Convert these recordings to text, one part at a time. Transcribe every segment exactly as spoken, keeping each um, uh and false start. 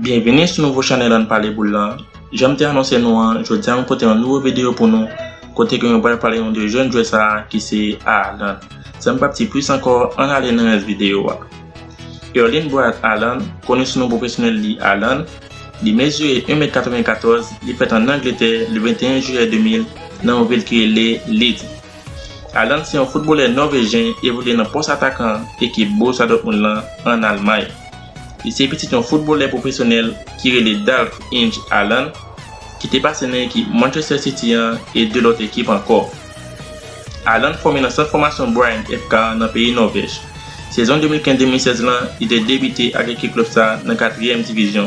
Byenvini sou nouvo chanèl Ann Pale Boul lan. Jan m te anonse nou an, jodi a mwen pote yon nouvo videyo pou nou, kote ke mwen pral pale nou de jèn jwè sa a ki se Haaland. San m p ap di plis ankò, ann ale nan rès videyo a. Erling Braut Haaland, koni sou non pwofesyonèl li Haaland, li mezire en mèt katrevenkatòz, li fèt ann Angletè le venteyen jiyè de mil nan yon vil ki rele Leeds. Haaland se yon foutbolè nòvejyen evolye nan pòs atakan ekip Borussia Dortmund lan ann Almay. Li se pitit yon foutbolè pwofesyonèl ki rele Dalf Inge Haaland, ki te pase nan ekip Manchester City an e de lòt ekip ankò. Haaland fòme nan sant fòmasyon Bryne F K an nan peyi Nòvèj. Sezon de mil kenz de mil sèz lan, li te debite ak ekip klèb sa a nan katriyèm divizyon.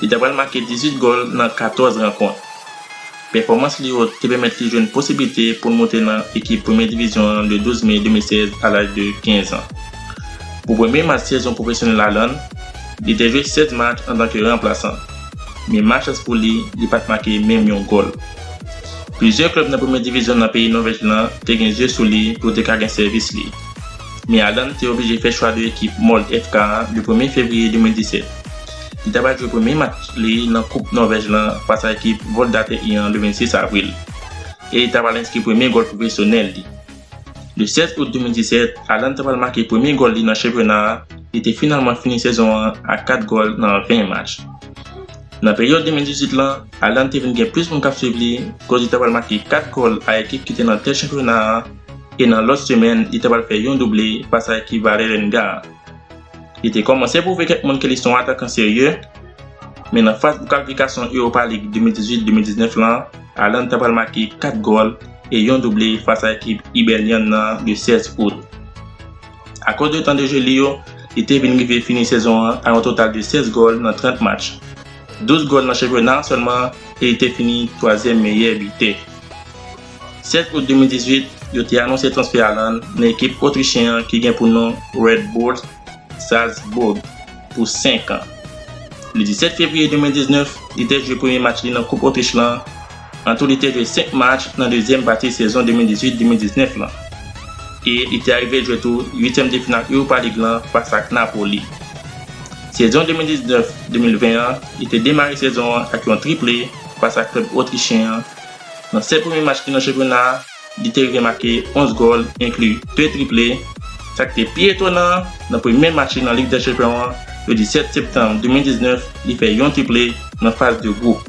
Li ta pral make dizuit gòl nan katòz rankont. Pèfòmans li yo te pèmèt li jwenn posiblite pou l moute nan ekip premye divizyon an le douz me de mil sèz a laj de kenz an. Pou premye match sezon pwofesyonèl Haaland, li te jwe sèz match antanke ranplasan. Men malchans pou li, li pa t make menm yon gòl. Plizyè klèb nan premye divizyon nan peyi Nòvèj lan te gen zye sou li pou yo te ka gen sèvis li. Men Haaland te oblije fè chwa de ekip Molde F K a le premye fevriye de mil disèt. Li ta pral jwe premye match li nan Koup Nòvèj lan fas a ekip Volda T I an le vennsis avril. E li ta pral enskri premye gòl pwofesyonèl li. Le sèz out de mil disèt, Haaland ta pral make premye gòl li nan chanpyona a. Li te finalman fini sezon an ak kat gòl nan ven match. Nan peryòd de mil dizuit lan, Haaland te vin gen plis moun k ap swiv li, koz li ta pral make kat gòl a ekip ki te nan tèt chanpyona a, e nan lòt semèn, li ta pral fè yon double fas a ekip Vålerenga a. Li te kòmanse pwouve kèk moun ke li se yon atakan serye, men nan faz pou kalifikasyon Europa League de mil dizuit de mil diznèf lan, Haaland ta pral make kat gòl e yon double fas a ekip Hibernian nan le sèz out. Akoz de tan de jwe li yo, li te vin rive fini sezon an a yon total de sèz gòl nan trant match, douz gòl nan chanpyona an sèlman, e li te fini twazyèm meyè bitè. Sèz out de mil dizuit, yo te anonse transfè Haaland nan ekip otrichyen an ki gen pou non Red Bull Salzburg pou senk an. Le disèt fevriye de mil diznèf, li te jwe premye match li nan Koup Otrich lan. An tou, li te jwe senk match nan dezyèm pati sezon de mil dizuit de mil diznèf lan. E li te arive jwe tou uityèm de final Europa League lan fas ak Napoli. Sezon de mil diznèf de mil ven an, li te demare sezon an ak yon triple fas ak klèb otrichyen an. Nan sèt premye match li nan chanpyona a, li te rive make onz gòl, enkli de triple, sa ki te pi etonan an, nan premye match li nan Lig dè Chanpyon an, le disèt septanm de mil diznèf, li fè yon triple nan faz de gwoup.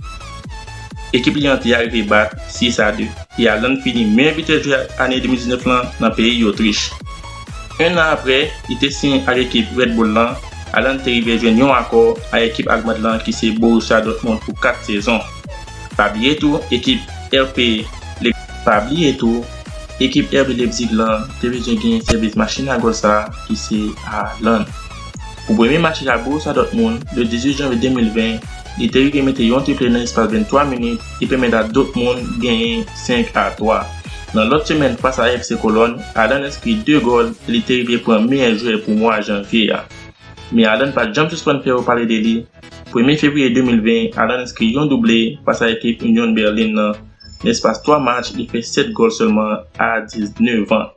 Ekip li an te arive bat sis a de, e Haaland fini meyè bitè jwe ane de mil diznèf lan nan peyi Otrich. En an apre, li te siyen ak ekip Red Bull lan, Haaland te rive jwenn yon akò ak ekip alman lan ki se Borussia Dortmund pou kat sezon. Pa bliye tou, ekip R B Le-, pa bliye tou, ekip R B Leipzig lan te bezwen genyen sèvis machin a gòl sa a ki se Haaland. Pou premye match li ak Borussia Dortmund, le dizuit janvye de mil ven, li te rive mete yon triple nan espas venntwa minit e pèmèt a Dortmund genyen senk a twa. Nan lòt semèn fas a F C Cologne, Haaland enskri de gòl e li te rive pran meyè jwè pou mwa janvye a. Men Haaland pa t janm sispann fè yo pale de li. Premye fevriye de mil ven, Haaland enskri yon double fas a ekip Union Berlin nan. Nan espas twa match, li fè sèt gòl sèlman a diznèf an.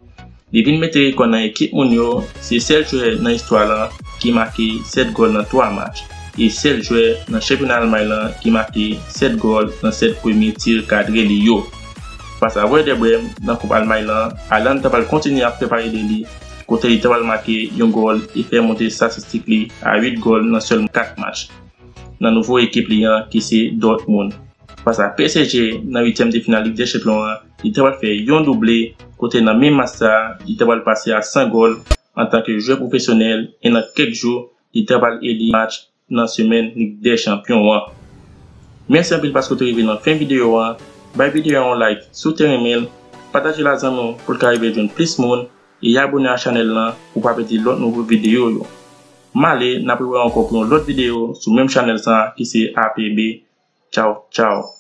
Li vin mete rekò nan ekip moun yo, se sèl jwè nan istwa lan ki make sèt gòl nan twa match, e sèl jwè nan chanpyona Almay lan ki make sèt gòl nan sèt premye tir kadre li yo. Fas a Werder Bremen nan Koup Almay lan, Haaland ta pral kontinye ap fè pale de li, kote li ta pral make yon gòl e fè monte estatistik li a uit gòl nan sèlman kat match. Nan nouvo ekip li an ki se Dortmund. Fas a P S G nan uityèm de final Lig dè Chanpyon an, li ta pral fè yon double, kote nan menm match sa, li ta pral pase a san gòl antanke jwè pwofesyonèl e nan kèk jou, li ta pral eli match nan semèn Lig dè Chanpyon an. Mèsi anpil paske w te rive nan fen videyo an. Bay videyo a yon like si w te renmen l, pataje l a zanmi w pou l ka rive jwenn plis moun, e abone a chanèl lan pou w pa pèdi lòt nouvo videyo yo. M ale, n ap rewè ankò pou yon lòt videyo sou menm chanèl sa ki se A P B. Tchaw, tchaw.